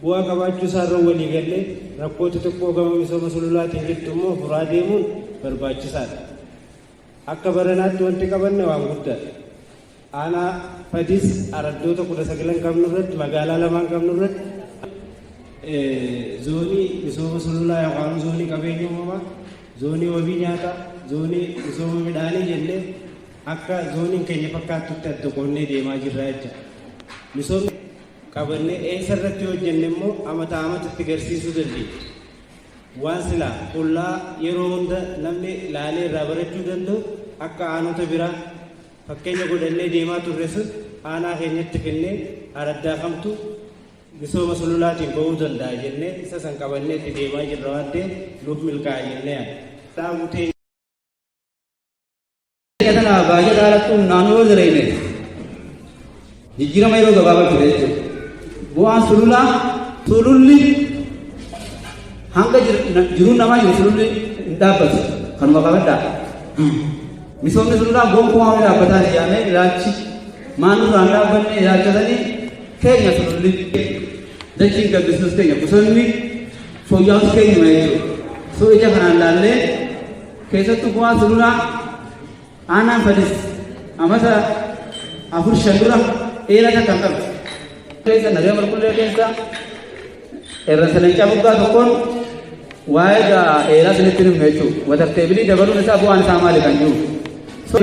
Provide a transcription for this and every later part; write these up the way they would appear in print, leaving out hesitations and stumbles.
Bu'aa qabaachuu isaarra walii gallee rakkoo xixiqqoo gama misooma sululaatiin jirtu immoo furaa deemuun barbaachisaadha. Akka baranaatti wanti qabanne waan guddaadha. Aanaa Fadis araddoota 19 qabnu irratti, magaalaa lamaan qabnu irratti zoonii misooma sululaa yookaan zoonii qabeenya uumamaa, zoonii wabii nyaataa, zoonii misooma midhaanii jennee akka zooniin keenya fakkaattutti adda qoonnee deemaa jirra jecha. Misoomni qabannee eessa irratti hojjenne immoo amata amatatti garsiisuu dandeenya. Waan silaa qullaa yeroo hunda namni laalee irraa barachuu danda'u, akka aanota biraa fakkeenya godhannee deemaa turre sun aanaa keenyatti finnee araddaa kamtu misooma sululaatiin bahuu danda'a jennee isa san qabannee itti deemaa jirra waan ta'eef nuuf milkaa'a jennee yaadna. Dhaabuu teenya. Kana baajata alatti humnaan yoo jireenya jijjiirama yeroo gabaabaa fide jechuudha. Bu'aan sululaa, sululli hanga jiruun namaa jiru sululli hin dhaabbatu. Kanuma qabadhaa. Misoomni sululaa gonkumaa hin dhaabbataan ijaamee ilaalchi maan nurraa hin dhaabbanne ilaalchatanii keenya sululli dachiin gabbisuus keenya, bosonni fooyya'us keenyuma jechuudha. So ija kanaan laallee keessattuu bu'aa sululaa aanaan Fadis amata 4-5 dura dheeraa takka hin qabdu. Keessa nagaya qulqullee keessa irra leencaa moggaa tokkoon waa'ee dheeraa sinitti himne jechuudha. Water table dabaluun isaa bu'aan isaa maali kan jiru. So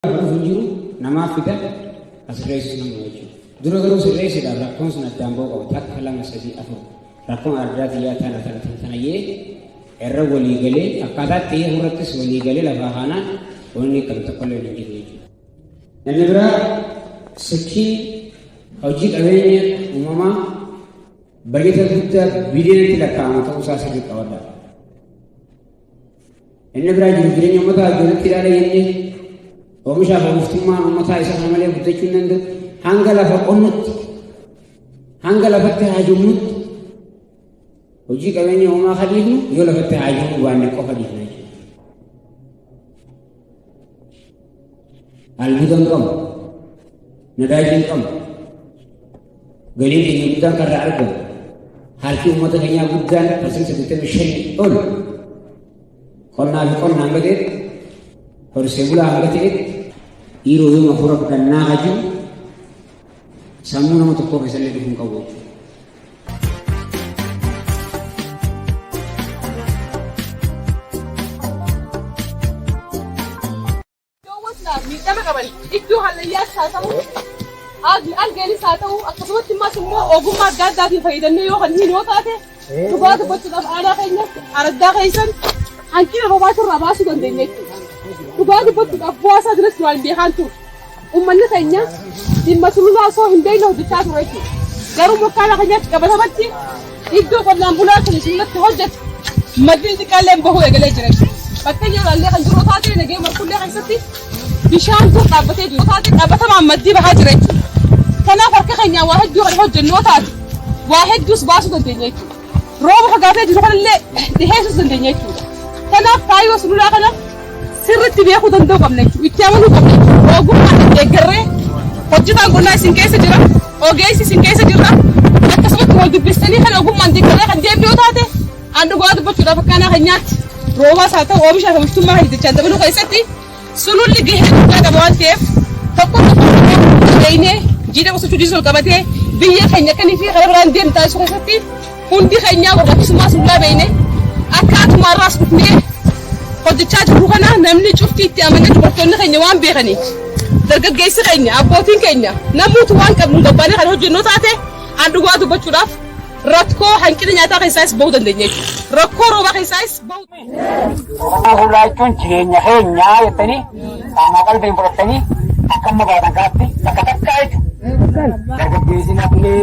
Dhufu hin jiru, namaaf fida, asirreessus nama jechuudha. Dura garuu sirreessuudhaaf rakkoon sun addaan ba'uu qaba. Takka, lama, sadii, afur. Rakkoon ardaa xiyyaa tana tana tana tana jee irra walii galee, akkaataa itti irrattis walii galee lafaa kaanaan wanni kam tokkollee hin jiru jechuudha. Inni biraa sochii hojii qabeenya uumamaa bajeta guddaa biliyoonatti lakkaa'amu ta'uu isaa sirrii qabadha. Inni biraa jiru jireenya uummataa wajjin ilaala jennee oomishaaf oomishtummaan uummataa isa kana malee guddachuu hin danda'u. Hanga lafa qonnutti, hanga lafatti haajomnutti hojii qabeenya uumamaa kan dhiifnu yoo lafatti haajomuu baanne qofa dhiifna jechuudha. Albuuda hin qabnu, nadaajii hin qabnu, galiin keenya guddaan kan irraa argamu, harki uummata keenyaa guddaan 85% ol qonnaa fi qonna hanga ta'etti, horsee bulaa hanga ta'etti, dhiiroo yooma fura fudhannaa hajuu sammuu nama tokkoo keessallee dhufuu hin qabu jechuudha. Iddoowwan silaa miidhama qaban iddoo hallayyaas haa ta'u, algeenis haa ta'u, akkasumatti immas immoo ogummaa adda addaatiin fayyadamnee yoo kan hin yoo taate, dhugaa dubbachuudhaaf aanaa keenya araddaa keessan hanqina roobaa irraa baasuu dandeenya jechuudha. Dhugaa dubbachuudhaaf bu'aa isaa duras duraan beekaan ture. Uummanni keenya dhimma sululaa osoo hin beekne hojjechaa ture jechuudha. Garuu mokkaana keenyatti qabatamatti iddoo qonnaan bulaa sun sululatti hojjetu maddi xixiqqaallee bahuu eegalee jira jechuudha. Fakkeenya ilaallee kan jiru taatee nagee markullee keessatti bishaan dur dhaabbatee jiru taate dhaabatamaan maddii bahaa jira jechuudha. Kanaaf harka keenyaan waa hedduu kan hojjennu yoo taate waa hedduus baasuu dandeenya jechuudha. Rooba fagaatee jiru kanallee dhiheessuus dandeenya jechuudha. Kanaaf kaayyoo sululaa kana sirriitti beekuu danda'uu qabna jechuudha. Itti amanuu qabna jechuudha. Ogummaan deeggarree hojjetaan qonnaa isin keessa jira, ogeessi isin keessa jira. Akkasumatti wal dubbistanii kan ogummaan deeggarree kan deemnu yoo taate, an dhugaa dubbachuudhaaf akkaanaa keenyaatti roobaas haa ta'u oomishaa fi oomishtummaa keenya dachaan dabaluu keessatti sululli gahee guddaa qaba waan ta'eef, tokko tokko beeknee jiidha qusachuu dhiisuu qabatee biyya keenya akkanii fi karaa biraan deemu taasisuu keessatti hundi keenyaa barbaachisummaa sululaa beekne akkaatuma irraas dhufnee hojjechaa jirru kana namni cufti itti amanee, dubartoonni keenya waan beekaniif, dargaggeessi keenya, abbootiin keenya, namoota waan qabnu gabbaanee kan hojjennu taate, an dhugaa dubbachuudhaaf rakkoo hanqina nyaataa keessaas bahuu dandeenya jechuudha. Rakkoo roobaa keessaas bahuu. Oromoo fuulaa jechuun jireenya keenyaa jettanii qaamaa qalbiin fudhattanii akka amma baatan kanatti bakka takkaa jechuudha. Dargaggeessi nafni,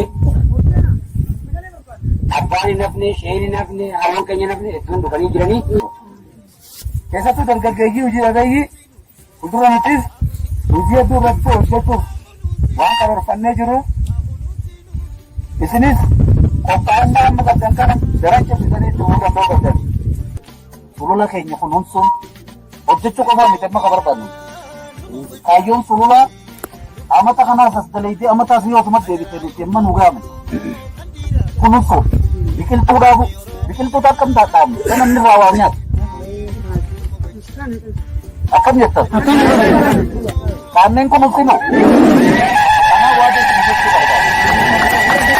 abbaan hin nafne, isheen hin nafne, haawwan keenya hin nafne hedduun dhufanii jiranii. Keessattuu dargaggeeyyii hojii dhabeeyyii fuuldura nutis hojii hedduu irratti hojjechuuf waan karoorfannee jiru, isinis qophaa'ummaa amma qabdan kana daran cimsitanii itti fufuu danda'uu qabdan. Sulula keenya kunuunsuun hojjechuu qofaa miti amma kan barbaadnu. Kaayyoon sululaa Amata kanaas as dalaydee amata asii osuma deebitee deebitee amma nu gaame. Kunuunsu biqiltuu dhaabu biqiltuu akkam dhaabne kan namni irraa waa nyaatu. Akkam jettan? Dhaabneen kunuunsinu. Kanaaf waa beeku jechuu barbaada.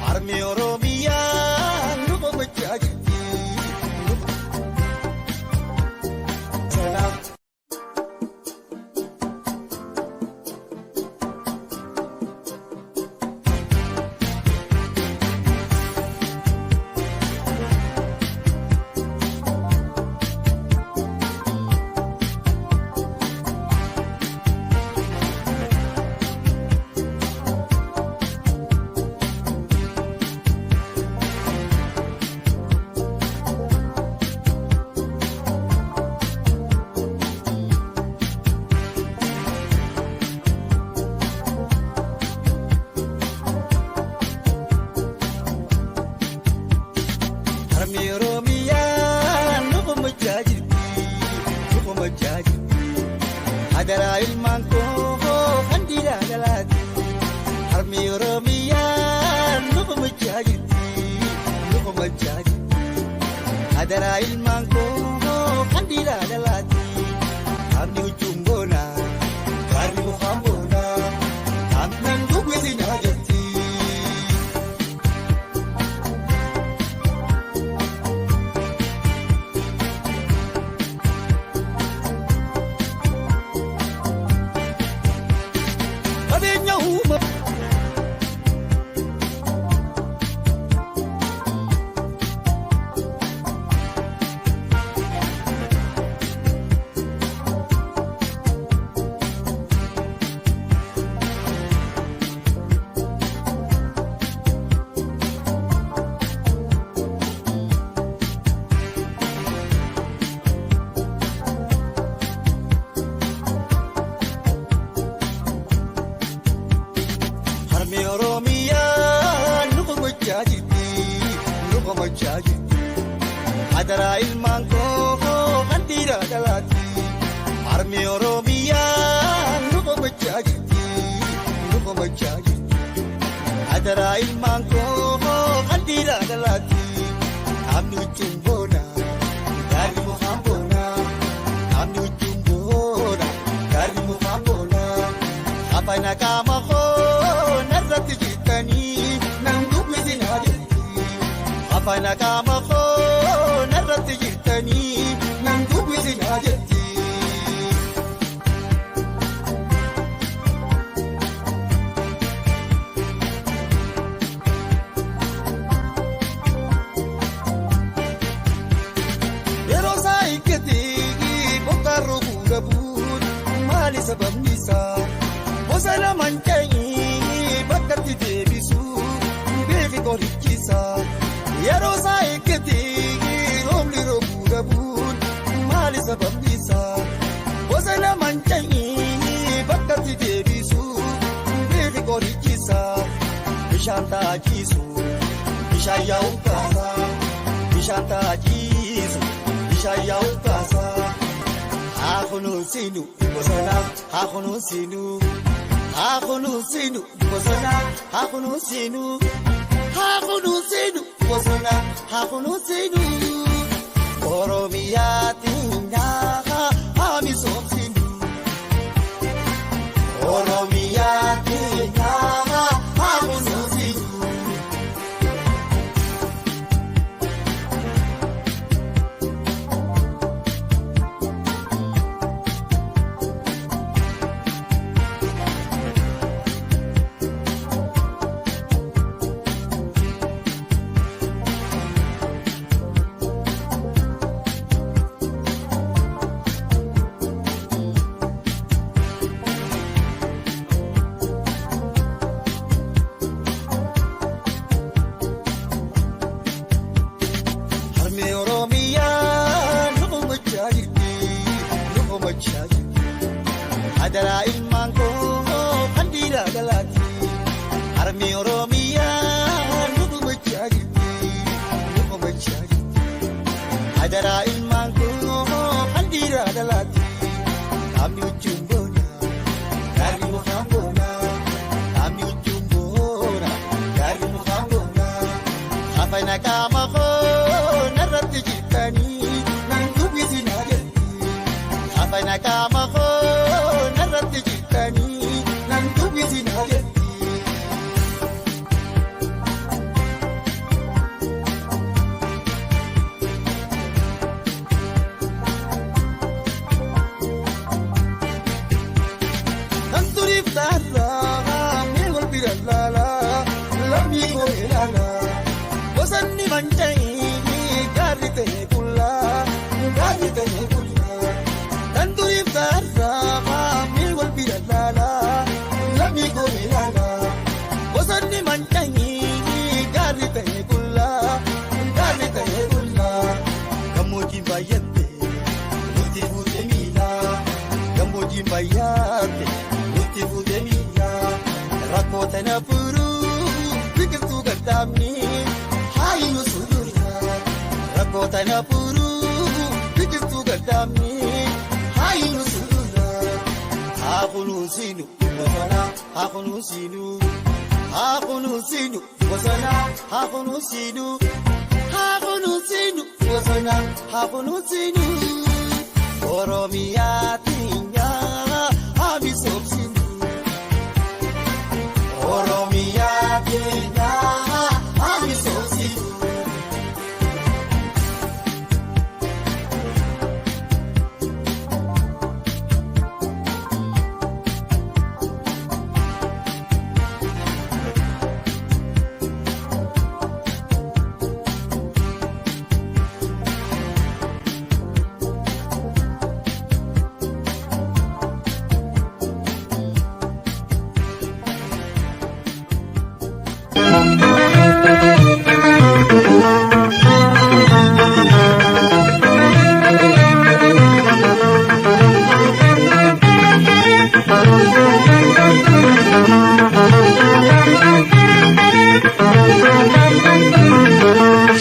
Harmi Oromiyaa nu boqochaa jirti. Sanaaf. Harmi Oromiyaa nu boqochaa jirti. Nu boqochaa jirti. Hadaraa ilmaan koo kan dhiiraa dhalaati. Harmi Oromiyaa nu boqochaa jirti. Nu boqochaa jirti. Hadaraa ilmaan koo kan dhiiraa dhalaati. Qaamni huccuun boona. Gaarri mukaan boona. Qaamni dubbisi naa jirti. Qabeenya uumaa. Harmi Oromiyaa nu boqochaa jirti. Nu boqochaa jirti. Hadaraa ilmaan koo kan dhiiraa dhalaati. Harmi Oromiyaa nu boqochaa jirti. Nu boqochaa jirti. Hadaraa ilmaan koo kan dhiiraa dhalaati. Qaamni huccuun boona. Gaarri mukaan boona. Qaamni huccuun boona. Gaarri mukaan boona. Afaan qaama koo narratti jirtanii nan dubbisinaa jirti. Afaan qaama koo narratti jirtanii nan dubbisinaa jirti. Yeroo isaa eeggatee bokkaan roobuu dhabuun maali sababni isaa? Bosona manca'ii bakka itti deebisu beeki qorichisa. Yeroo isaa eeggatee roobni roobuu dhabuun maali sababni isaa? Bosona manca'ii bakka itti deebisu beeki qorichisa. Bishaan taajisu bishaan yaa'u kaasa. Bishaan taajisu bishaan yaa'u kaasa. Haa kunuunsinu bosona haa kunuunsinu. Haa kunuunsinu bosona haa kunuunsinu. Haa kunuunsinu bosona haa kunuunsinu. Oromiyaa teenyaa haa misoomsinu. Oromiyaa teenyaa haa misoomsinu. Harmi Oromiyaa nu boqochaa jirti. Nu boqochaa jirti. Hadaraa ilmaan koo kan dhiiraa dhalaati. Harmi Oromiyaa nu boqochaa. manca'ii gaarri ta'e qullaa gaarri ta'e qullaa kan duriif taarraa maamii wal bira laalaa lammii koo ilaalaa bosonni manca'ii gaarri ta'e qullaa gaarri ta'e qullaa gammoojjiin baay'atte nuti fuute miilaa gammoojjiin baay'atte nuti fuute miilaa rakkoo tana furuu biqiltuu gaddaamni haayinu sulula rakkoo tana furuu biqiltuu gaddaamni haayinu sulula haa kunuunsinu bosona haa kunuunsinu haa kunuunsinu bosona haa kunuunsinu haa kunuunsinu bosona haa kunuunsinu Oromiyaa teenyaa haa misoomsinu. Oromiyaa teenyaa haa misoomsinu.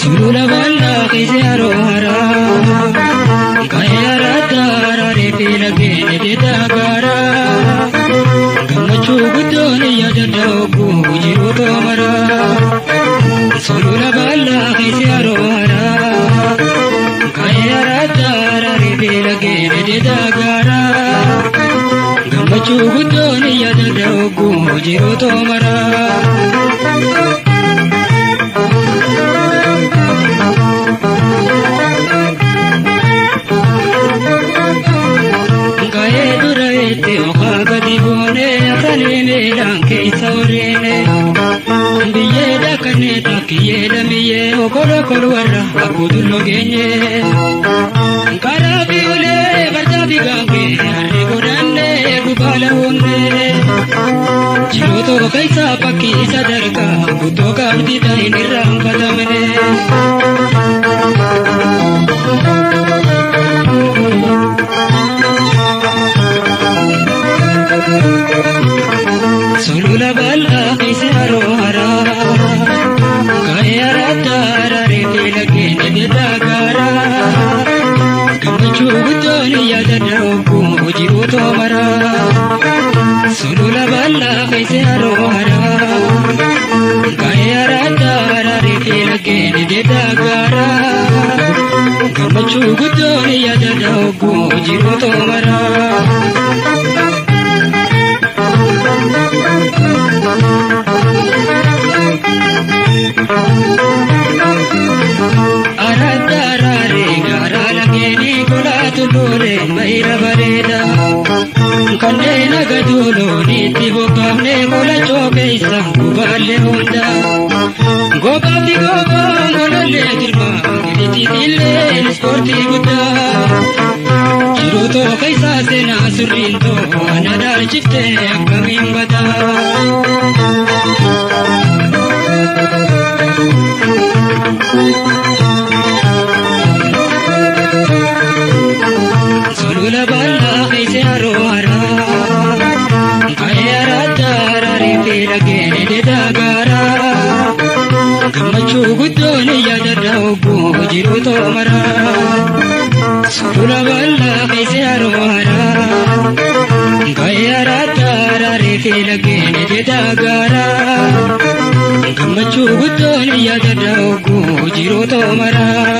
Sulula bal'aa keessa yeroo haraa ka'ee aradda araaree fi laggeen ededa gaaraa gammachuu guddoon yaadadha ogguu jiru toomaraa. Sulula bal'aa keessa yeroo haraa ka'ee aradda araaree fi laggeen ededa gaaraa gammachuu guddoon yaadadha ogguu jiru toomaraa. Ka'ee dura itti okaa gadi buunee afanii miilaan keessa oreene. Biyyee dhaqqannee takkiyyee lamiyyee okolo kolwarra abbuutulloo geenye. Karaa fi ulee fardaa fi gaangee harree godhannee gubbaa humnee. Jiru keessa fakkii sadarkaa guutuu qabdi ta'in irraanfatamne. Sulula bal'aa keessa haroo haraa ka'ee aradda araaree fi laggeen ededa gaaraa gammachuu guddoon yaadadha ogguu jiru toomaraa. Sulula bal'aa keessa haroo haraa ka'ee aradda araaree fi laggeen ededa gaaraa gammachuu guddoon yaadadha ogguu jiru toomaraa. Aradda araaree gaara lageenii kolaatu loole mayra bareeda. Kanneen aga duuloonitti bobbaafnee kolachoo keessa gubaallee hunda. Gobaa fi gobaa golollee jirma gilitii ispoortii guddaa. Jiruutoo keessa seenaa sirriin too ana dhaalchiftee akkamiin badaa. Sulula bal'aa keessa haroo haraa ka'ee aradda araaree fi laggeen ededa gaaraa gammachuu guddoon yaadadha ogguu jiru toomaraa. Sulula bal'aa keessa haroo haraa ka'ee aradda araaree fi laggeen ededa gaaraa gammachuu guddoon yaadadha ogguu jiru toomaraa.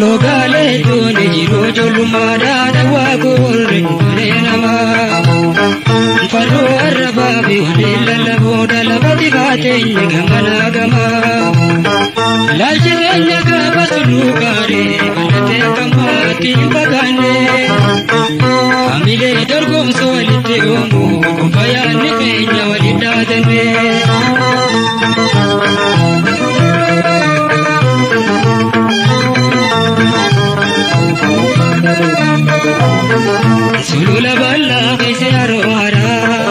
Logaalee doonii jiruu ijoollummaadhaa dhawaa goorre malee namaa. Farroo arrabaa fi waliin lallaboodha lafa dibaateen gamanaa gamaa. Laalchi keenya gaafa tulluu gaarii baratee akka maatii hin fagaanne. Hamilee dorgomsa walitti uumu gonfayaanni keenya waliin dhaadanne. Sulula bal'aa keessa yeroo haraa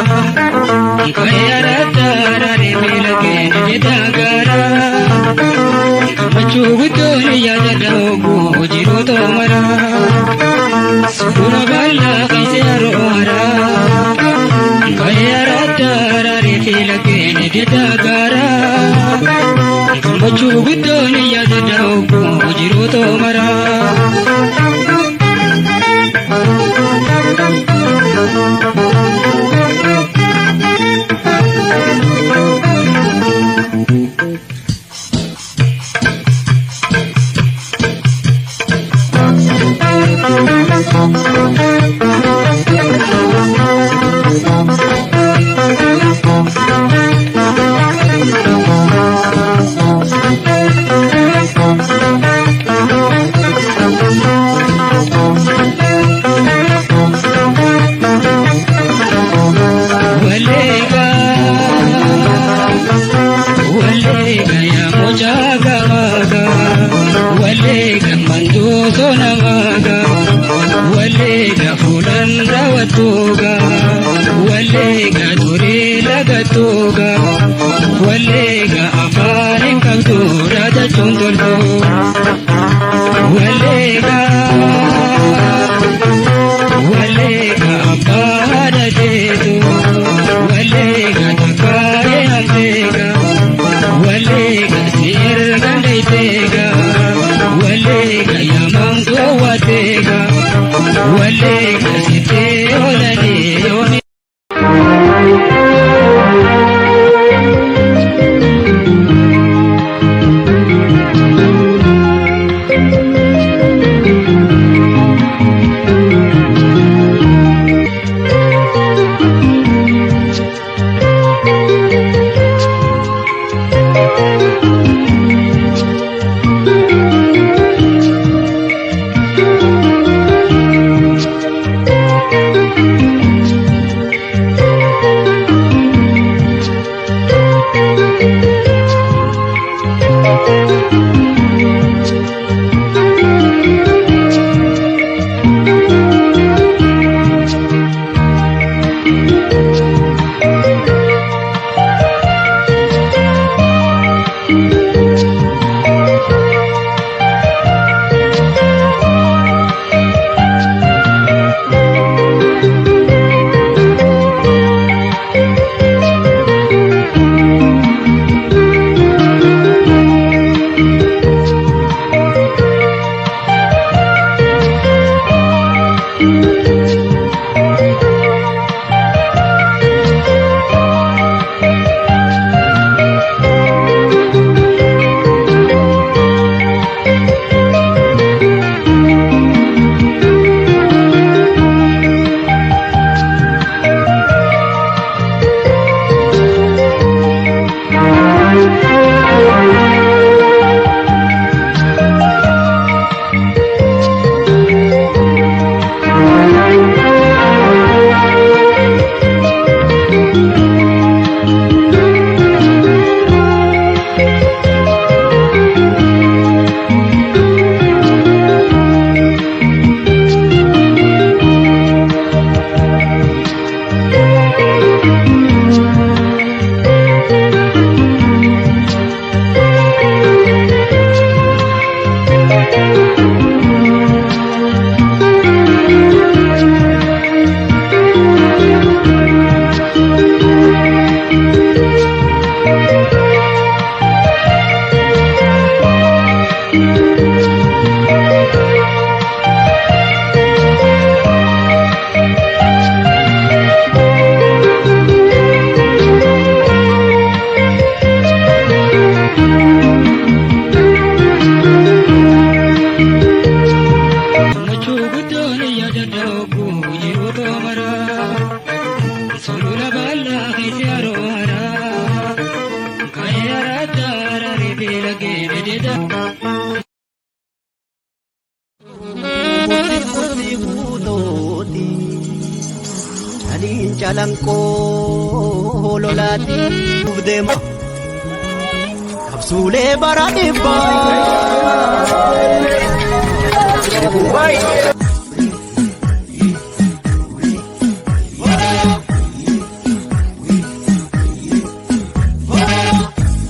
ka'ee araddaa araaree miila keenya jedhaa gaaraa. Gammachuu guddoon yaadadha oguu jiruu toomaraa. Sulula bal'aa keessa yeroo haraa ka'ee araddaa araaree miila keenya jedhaa gaaraa. Gammachuu guddoon yaadadha oguu jiruu toomaraa. Walega, walega ya mujaga maga, walega manduso namaga, walega fulan rawatuga, walega duri lagatuga, walega afarin kabdura da chundolo, walega. Walega abbaa jeetu, walega takkaaree hafteega, walega seerga ndayiteega, walega yaamamtuu waateega, walega sittee oolalee yooni. Murtii guutuuti caliin calanqoo lolaati deema qabsuulee bara dhibbaa.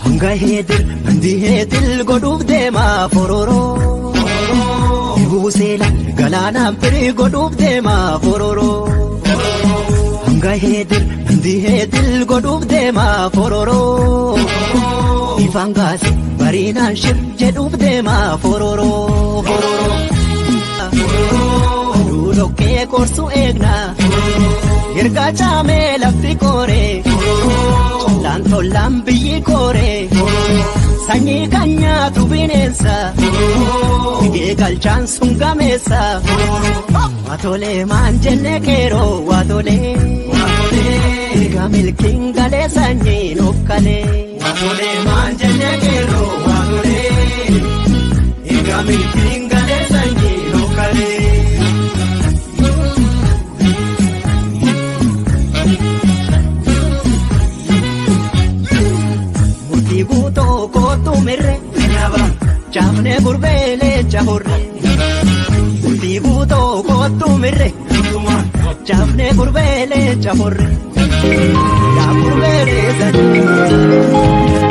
Hanga heetil mandi heetil godhuuf deema fororoo. Buuseela galaanaan firii godhuuf deema fororoo. Hanga heetil mandi heetil godhuuf deema fororoo. Ifaan gaase bariinaan shir jedhuuf deema fororoo. Aduu dhokkee korsu eegna. Erga caamee lafti kooree. Tollaan tollaan biyyi kooree. Sanyii kan nyaatu bineensa. Dhigee galchaan sun gameessa. Waatolee maan jenne qeeroo waatolee. Erga milkiin galee sanyiin of kalee. Waatolee maan jenne qeeroo waatolee. Erga milkiin galee sanyiin of kalee. Murtii guutoo kootu mirre. Caafnee gurbeelee cahorre. Murtii guutoo kootu mirre. Caafnee gurbeelee cahorre. Yaa gurbeelee sanyii.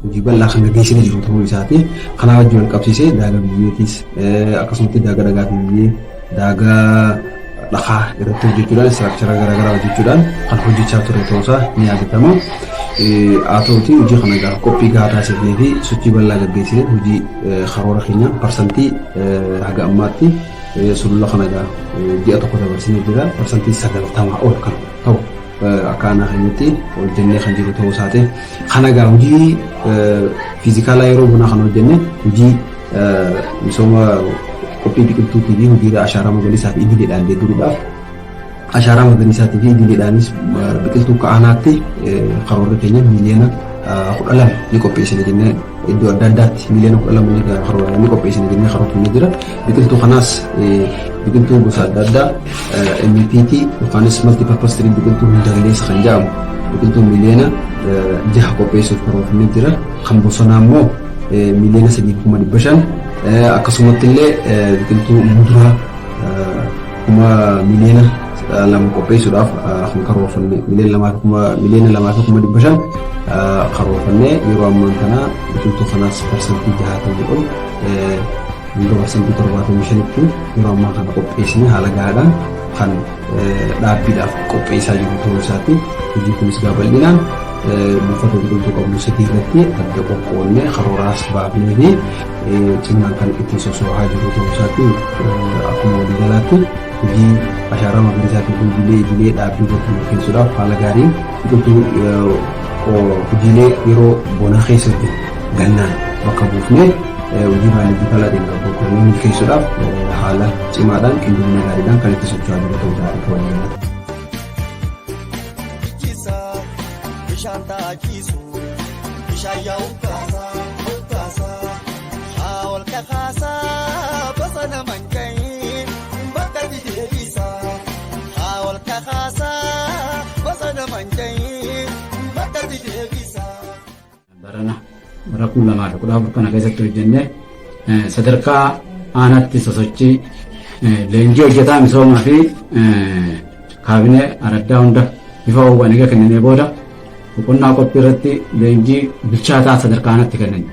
Hojii bal'aa kan gaggeessinee jiru ta'uu isaati. Kanaa wajjin wal qabsiisee daagaa biyyeetis akkasumatti daagaa dhagaa fi biyyee daagaa dhakaa irratti hojjechuudhaan istiraakchara garaagaraa hojjechuudhaan kan hojjechaa ture ta'uusaa ni yaadatama. Haa ta'utii hojii kana egaa qophii gahaa taasifnee fi sochii bal'aa gaggeessinee hojii karoora keenya parsantii haga ammaatti sulula kana egaa ji'a tokko dabarsinee jira parsantii 90 ol kan ta'u akka aanaa keenyatti hojjennee kan jiru ta'uu isaati. Kana egaa hojii fiizikaalaa yeroo bunaa kan hojjenne hojii misooma qophii biqiltuutii fi hojii ashaaraa magariisaa fi idileedhaan deeggaruudhaaf Ashaaraa magariisaatii fi idileedhaanis biqiltuu akka aanaatti karoorri keenya miiliyoona 12 ni qopheessina jennee, iddoo adda addaatti miiliyoona 12 ni qopheessina jennee karoorfamee jira. Biqiltuu kanaas biqiltuu gosa adda addaa MPT yookaanis multi purpose tree, biqiltuu hundagaleessa kan jedhamu, biqiltuu miiliyoona 6 qopheessuuf karoorfamee jira. Kan bosonaa immoo 3,500,000, akkasumatti illee biqiltuu muduraa 2,000,000 qopheessuudhaaf kan karoorfanne, 2,250,000 karoorfannee, yeroo ammaan kana biqiltuu kanaas 60% ol hanga 75%tti yeroo ammaa kana qopheessine haala gahaadhaan kan dhaabbiidhaaf qopheessaa jiru ta'uu isaati. Hojii kunis gaa bal'inaan buufata biqiltuu qabnu sadii irratti adda qoqqoonnee karooraas baafnee fi cimaan kan ittiin soso'aa jiru ta'uu isaati. Akkuma waliigalaatti hojii ashaaraa magariisaatiin hojiilee idilee dhaabbii irratti milkeessuudhaaf haala gaariin biqiltuu hojiilee yeroo bonaa keessa hojjetu gannaan bakka buufnee hojii baayoloojikaalaatiin bakka milkeessuudhaaf haala cimaadhaan qindoomina gaariidhaan kan itti socho'aa jiru ta'uu isaati akka waliigalaatti. Bishaan taakisu, bishaan yaa'u kaasaa ol kaasaa, haa ol kakaasaa, bosona manca'ee bakka deebisaa, haa ol kakaasaa, bosona manca'ee bakka deebisaa. Barana bara 2014 kana keessatti hojjennee sadarkaa aanaatti sosochii leenjii hojjetaa misoomaa fi kaabinee araddaa hunda bifa ho'aan eega kennee booda, boqonnaa qophii irratti leenjii bilchaataa sadarkaa aanaatti kennan.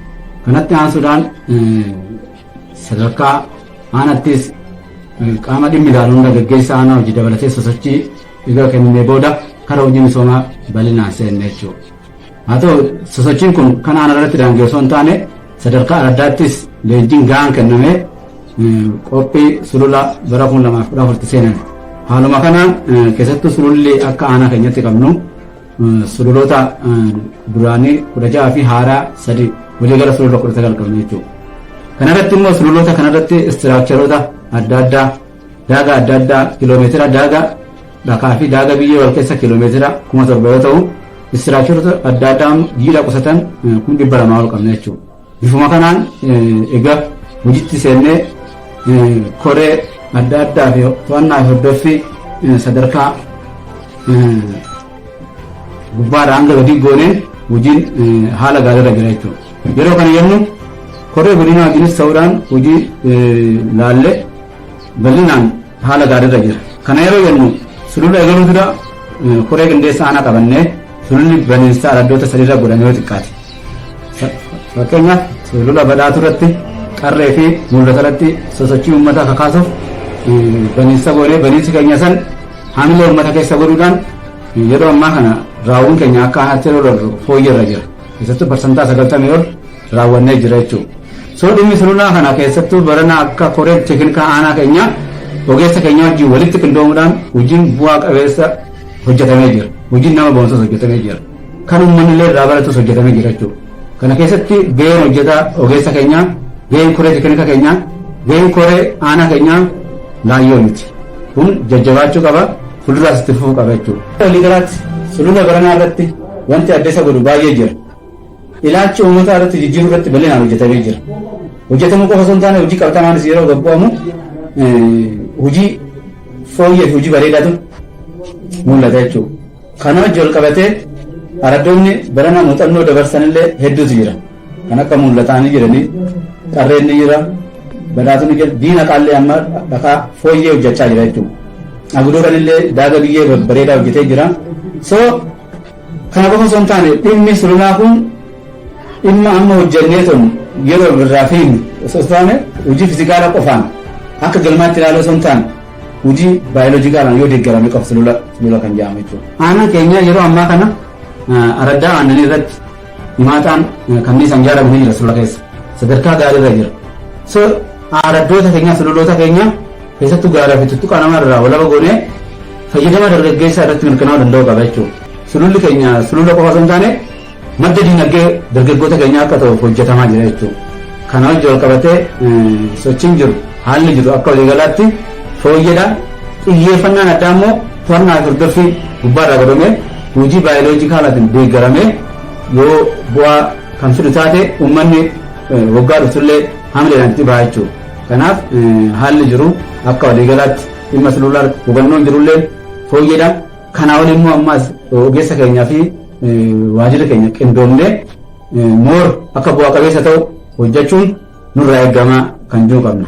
Kanatti aansuudhaan sadarkaa aanaattis qaama dhimmi ilaalu hunda gaggeessaa aanaa hojii dabalatee sosochii eega kennee booda kara hojii misoomaa bal'inaan seenne jechuudha. Haa ta'u, sosochiin kun kan aanaa irratti daanga'e osoo hin taane, sadarkaa araddaattis leenjiin gahaan kennamee qophii sulula bara 2014tti seenan. Haaluma kanaan keessattuu sululli akka aanaa keenyatti qabnu sululoota duraanii 16 fi haaraa sadi, waliigala sulula 19 qabna jechuudha. Kanarratti immoo sululoota kanarratti istiraakcharoota adda addaa, daagaa adda addaa, kiloomeetira daagaa dhakaa fi daagaa biyyee wal keessa kiiloomeetira 7,000 yoo ta'u, istiraakcharoota adda addaa jiidha qusatan 200,000 ol qabna jechuudha. Bifuma kanaan egaa hojiitti seennee koree adda addaa fi to'annaa fi hordoffii sadarkaa gubbaadhaa hanga gadii gooneen hojiin haala gaariirra jira jechuudha. Yeroo kana jennu koree godinaa wajjinis ta'uudhaan hojii laallee bal'inaan haala gaariirra jira. Kana yeroo jennu sulula eegaluu dura koree qindeessa aanaa qabannee sululli baniinsa araddoota sadiirra godhamee yoo xiqqaate. Fakkeenyaaf, sulula Badhaatu irratti, Qarree fi Mul'ata irratti sosochii uummataa kakaasuuf baniinsa goonee, baniinsi keenya san haamilee uummata keessa godhuudhaan yeroo ammaa kana raawwiin keenya akka aanaatti yeroo darbu fooyyarra jira. Keessattuu 90% ol raawwannee jira jechuudha. So dhimmi sululaa kana keessattuu barana akka koreen teeknikaa aanaa keenyaa ogeessa keenya wajjin walitti qindoomuudhaan hojiin bu'aa qabeessa hojjetamee jira. Hojiin nama boonsus hojjetamee jira. Kan uummanni illee irraa baratus hojjetamee jira jechuudha. Kana keessatti gaheen hojjetaa ogeessa keenyaa, gaheen koree teeknikaa keenyaa, gaheen koree aanaa keenyaa laayyoo miti. Kun jajjabaachuu qaba, fuulduraas itti fufuu qaba jechuudha. Waliigalaatti sulula baranaa irratti wanti adda isa godhu baay'ee jira. Ilaalcha uummataa irratti jijjiiruu irratti bal'inaan hojjetamee jira. Hojjetamuu qofa osoo hin taane, hojii qabatamaanis yeroo gabbu'amu hojii fooyyee fi hojii bareedaatu mul'ata jechuudha. Kana wajji wal qabatee araddoonni barana muuxannoo dabarsanillee hedduutu jira. Kan akka Mul'ataa ni jiranii, Qarreen ni jira, Badhaatu ni jira, Diina Qaallee amma dhakaa fooyyee hojjechaa jira jechuudha. Agudoodhaan illee daaga biyyee babbareedaa hojjetee jira. So kana qofa osoo hin taane, dhimmi sululaa kun dhimma amma hojjennee tun yeroo irraa fiignu osoo hin taane, hojii fizikaala qofaan akka galmaatti ilaaluu osoo hin taane, hojii baayoloojikaalaan yoo deeggarame qofa sulula kan jedhamu jechuudha. Aanaan keenya yeroo ammaa kana araddaa Aannanii irratti himaataan kanniisaan ijaarame ni jira, sulula keessa sadarkaa gaariirra jira. So araddoota keenya, sululoota keenya keessattuu gaaraa fi tuttuqaa namaa irraa walaba goonee fayyadama dargaggeessaa irratti mirkanaa'uu danda'uu qaba jechuudha. Sululli keenya sulula qofa osoo hin taane madda dinagdee dargaggoota keenyaa akka ta'uuf hojjetamaa jira jechuudha. Kana wajjin wal qabatee sochiin jiru, haalli jiru akka waliigalaatti fooyyedha. Xiyyeeffannaan addaa immoo to'annaa fi hordoffii gubbaarraa godhamee hojii baayoloojikaalaatiin deeggaramee yoo bu'aa kan fidu taate uummanni waggaa dhuftullee hamileedhaan itti baha jechuudha. Kanaaf haalli jiru akka waliigalaatti dhimma sululaa hubannoon jirullee fooyyeedha. Kanaa ol immoo ammaas ogeessa keenyaa fi waajjira keenya qindoomnee more akka bu'aa qabeessa ta'u hojjechuun nurraa eegama kan jiru qabna.